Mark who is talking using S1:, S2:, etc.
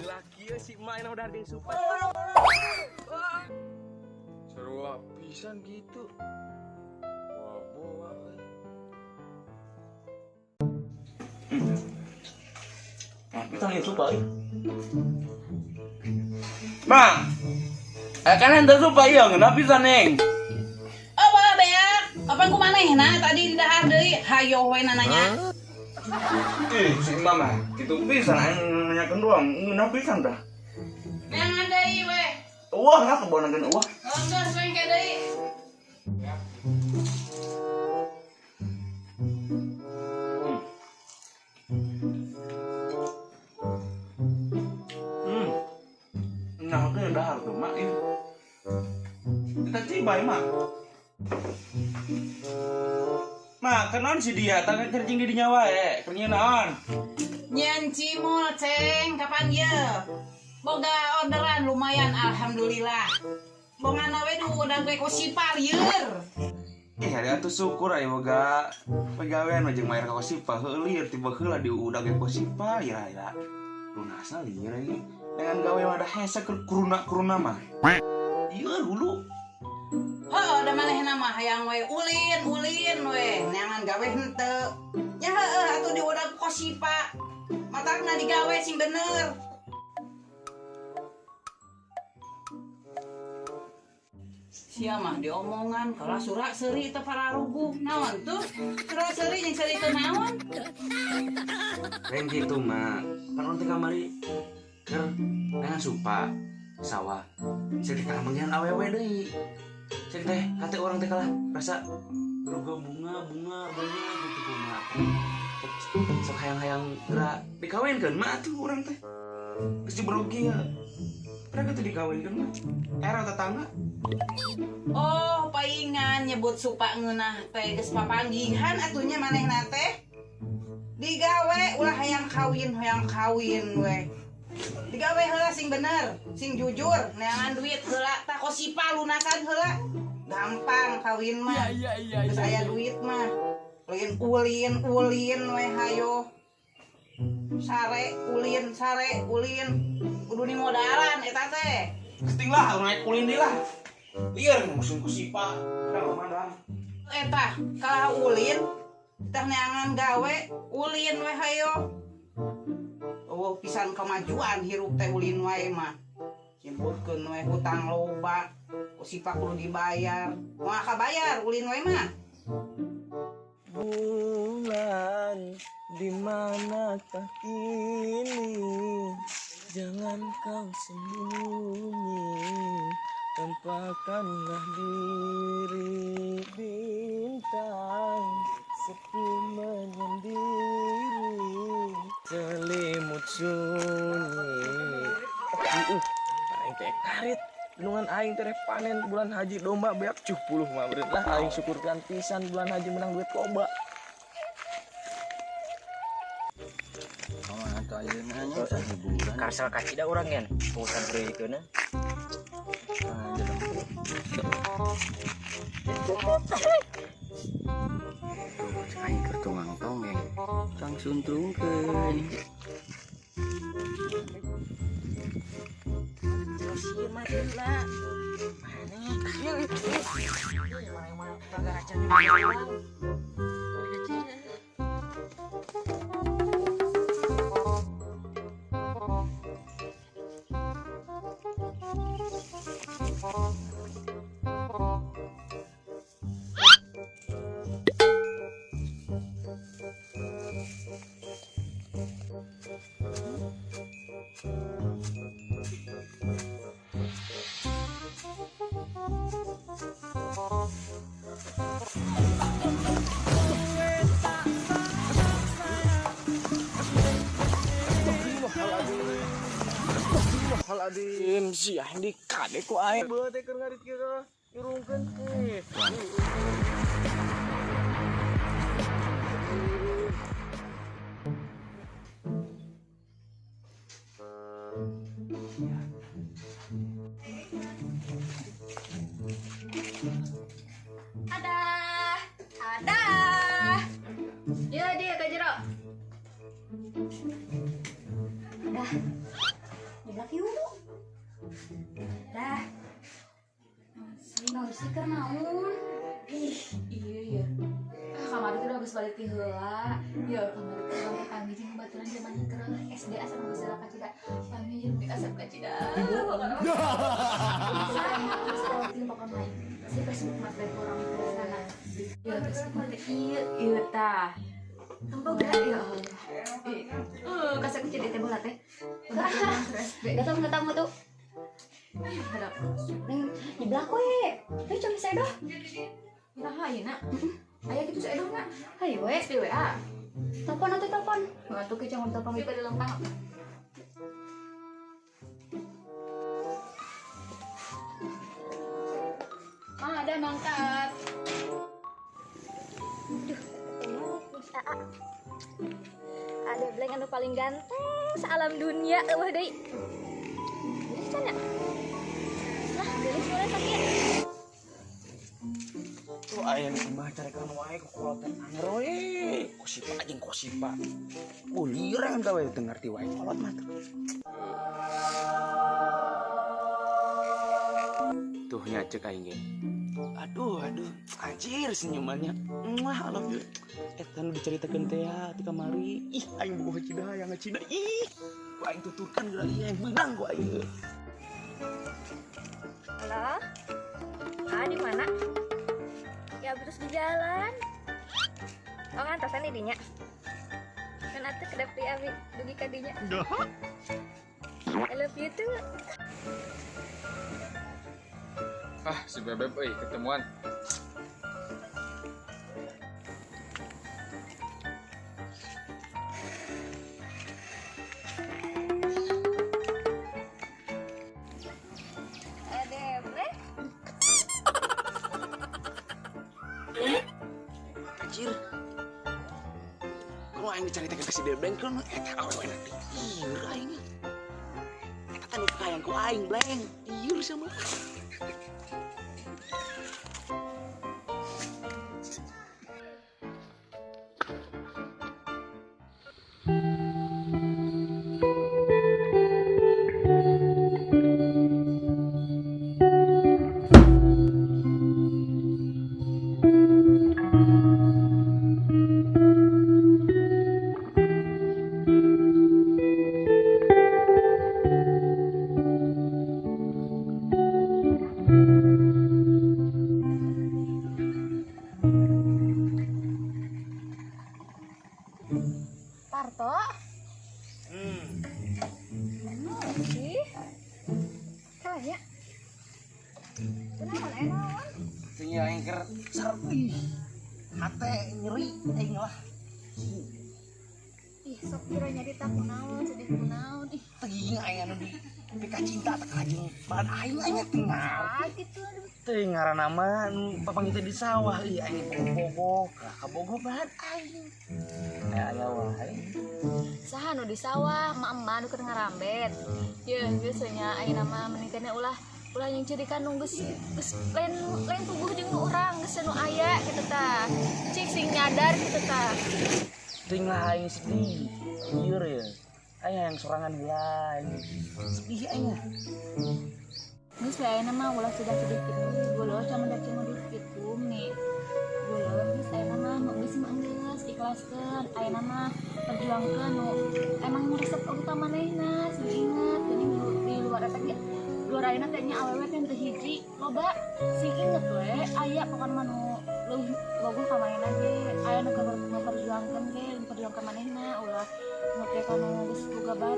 S1: Laki si emak ini udah jeung supa.
S2: Sarua pisan gitu. Wah, boa euy.
S1: Nah, kita nih supa euy. Ma. Kan ente supa ieu ngeunah pisan neng.
S3: Oh, bae beak. Kapan ku manehna tadi di dahar deui? Hayo we nananya.
S1: Ih, si emak mah kitu pisan aing nanyakeun doang, ngeunah pisan tah.
S3: Neangan deui we.
S1: Wah, lah kebonakeun eueuh.
S3: Oh, geus we engke deui.
S1: Nah, oke dahar tuh, Mak. Ih. Kita cibai, Mak. Mak, kenaon si dia? Tangan kerjing di dinya wae. Kerjing naon?
S3: Nyen cimol, Ceng. Kapan ye? Boga orderan lumayan, alhamdulillah. Bongana we nu udah gue kosipa lieur.
S1: Ih, ada atuh syukur aya boga pegawean mah jeung mayar ka kosipa heuh lieur tiba heula di udah ge kosipa ya ya. Lunasna lieur ini. Dengan gawe mah da hese keur kuruna-kuruna mah. Lieur hulu.
S3: Heuh, da manehna mah hayang we ulin, ulin we. Neangan gawe henteu. Nya heueuh atuh di udah kosipa. Matakna digawe sing bener. Sia mah diomongan kalah surak seuri teh pararuguh. Naon tuh? Surak seuri jeung seuri teh naon?
S1: Lain kitu mah. Pan urang teh kamari keur neangan supa sawah. Sia teh kalah manggihan awewe deui. Sia teh kate urang teh kalah rasa beruga bunga bunga bunga gitu kumaha. Sok hayang-hayang geura dikawinkeun mah atuh urang teh. Geus diberugi ya. Mereka tuh dikawinkeun mah. Era tetangga.
S3: Oh, paingan nyebut supa ngeunah teh geus papanggihan atunya manehna teh. Digawe ulah hayang kawin we. Digawe heula sing bener, sing jujur, neangan duit heula tah kosipa lunasan heula. Gampang kawin mah.
S2: Iya.
S3: Geus aya duit mah. Lain ulin ulin we hayo. Sare ulin, sare ulin. Kudu dimodalan eta teh.
S1: Kesting lah, urang naik ulin deui lah. Lieur musim kosipa. Udah mah dang.
S3: Eta kalah ulin teh neangan gawe ulin we hayo. Oh, pisan kemajuan hirup teh ulin wae mah. Nyebutkeun we hutang loba, kosipa kudu dibayar. Moal kabayar ulin wae mah.
S2: Bulan di manakah kini? Jangan kau sembunyi, tampakkanlah diri. Bintang sepi menyendiri, selimut sunyi. Aing teh karit, bendungan aing teh panen bulan haji domba beak cuh puluh mah bener lah aing syukurkan pisan bulan haji menang duit loba.
S4: Karsel kacida urang gen, urusan proyekeuna.
S5: Aing keur tonggang tonggeng, cang suntrungkeun.
S3: Sieun mah heula. Maneh? Ieu mah pagaracan.
S2: Astagfirullahaladzim, si aing di kade ku aing. Beuh teh keur ngarit kieu nyurungkeun teh.
S6: Ada, ada. Ya dia Kak Jero. Dah. Nyeblak yuk. Dah. Naon sih keur naon? Ih, iya ya. Ah, kamari tuh udah geus balik ti heula. Ya, kamari teh urang teh panggih jeung baturan zaman keur SD asa geus heula kacida. Panggih jeung asa kacida. Terus pokona si Facebook mah teh urang teh sana. Ya, Facebook mah teh ieu ieu tah. Tempo geura ya Allah. Kasih aku jadi teh bola teh. Datang datang tuh. Hadap. Neng nyeblak we. Ayo coba saya doh. Nah, ayeuna. Aya kitu saya doh na. Hayu we di WA. Telepon atuh telepon. Atuh ke jangan telepon ieu di lempang. Ma ada mangkat. Duh, AA. Ada blank anu paling ganteng sealam dunia eueuh deui. Geus can ya? Lah, geus mulai sakit.
S1: Tuh aya nu mah carekan wae ku kolot teh anger we. Kosipa jeung kosipa. Ulirang teh we teu ngarti wae kolot mah. Tuh nya ceuk aing ge. Aduh, aduh, anjir senyumannya. Muah, I love you. Eta nu dicaritakeun teh ya ti kamari. Ih, aing bogoh cida hayang ngacida. Ih, ku aing tuturkeun geura ieu aing beunang ku aing.
S6: Halo? Ah, di mana? Ya, terus di jalan. Oh, ngantosan di dinya. Kan atuh kedap di abi dugi ka dinya. I love you too.
S7: Ah, si Bebeb euy ketemuan.
S6: Ada
S1: Anjir. Kalau aing dicaritakeun ka si Bebeng kan eta awewe nanti. Ieu aing. Eta teh nu kahayang ku aing, Bleng. Ieu sama.
S6: Parto? Sih. Tanya. Kunaon aya naon?
S1: Teu aing keur serpi. Hate nyeri aing lah.
S6: Ih, sok kira nyarita kunaon, sedih kunaon. Ih,
S1: teuing aing anu di pika cinta teh kajeng bahan aing aing teu ngarti.
S6: Gitu aduh.
S1: Teu ngaranna mah nu papanggih teh di sawah ieu aing bogoh ka kabogoh bahan aing. Aya wae.
S6: Saha nu di sawah, emak-emak nu keur ngarambet. Yeuh, biasanya ayeuna mah mending teh ulah ulah yang cirikan nu geus geus lain lain tubuh jeung nu urang geus nu aya kitu tah. Cik sing nyadar kitu tah.
S1: Teuing lah aing sedih. Lieur ya. Aing hayang sorangan heula aing. Sedih aing.
S6: Geus we ayeuna mah ulah sedih-sedih kitu. Geuleuh cuma da cuma duit kitu nih. Geuleuh geus ayeuna mah geus mah geus ikhlaskeun. Ayeuna mah perjuangkeun nu emang nu resep oge ka manehna, sing inget geuning di luar eta ge. Luar ayeuna teh nya awewe teh teu hiji loba sing inget we aya pokona mah nu leuwih bogoh ka manehna ge. Aya nu keur memperjuangkeun ge, memperjuangkeun manehna ulah ngote ka nu geus boga batur.